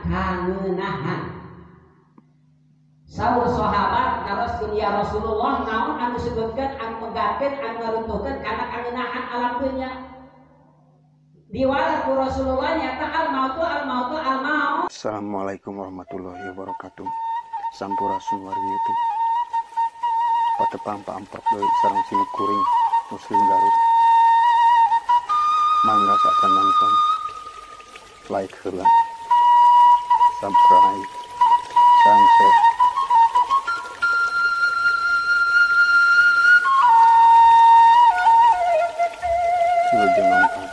kangeunahan. Saur sahabat naroskeun ya Rasulullah naon anu sebutkeun anu megatkeun anu ngaruntuhkeun kana kangeunahan alam dunya. Diwalah ku Rasulullah nyata al mautu al mautu al maut. Assalamualaikum warahmatullahi wabarakatuh. Sampurasun wargi YouTube. Patepang paamprok deui sareng sim kuring Muslim Garut. Mangga saacan nonton. Like heula. Subscribe. Sareng share. Wilujeng nonton.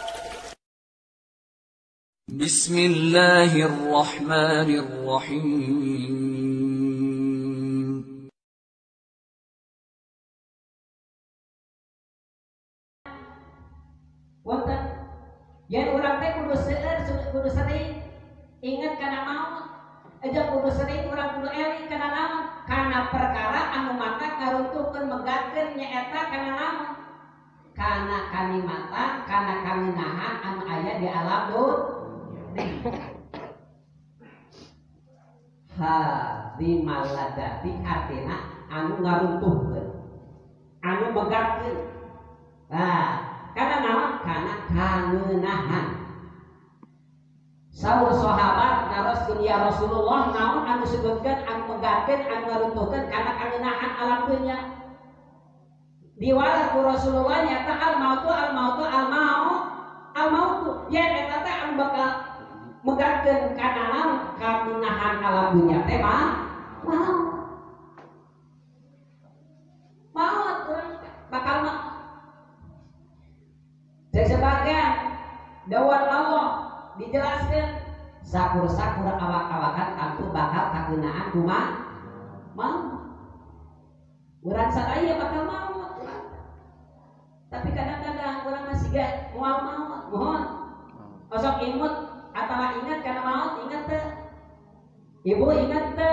Bismillahirrahmanirrahim. Wonten yen urang teh kudu seueur kudu sering inget kana maut, aja kudu sering urang kudu eling kana naon, kana perkara anu mata ngaruntuhkeun megatkeun nyaeta kana naon, kana kanikmatan, kana kangeunahan anu aya di alam dunya. Hadimaladati artina anu ngaruntuhkeun, anu megatkeun. Nah, karena naon? Karena kangeunahan. Saur sahabat naroskeun ya Rasulullah naon anu sebutkeun anu megatkeun anu ngaruntuhkeun kana kangeunahan alam dunya. Diwalah ku Rasulullah nyata al mautu al mautu al maut al mautu. Yen eta teh anu bakal megatkeun kana naon? Kangeunahan alam dunya teh mah maut. Maut urang bakal maut. Dan sebagian dawan Allah dijelaskan sakur-sakur awak-awakan tentu bakal kageunaan kumaha mau. Urang sadaya bakal mau. Tapi kadang-kadang urang masih gak moal maut, mohon. Osok imut atawa ingat kana maut, ingat teu? Ibu ingat teu?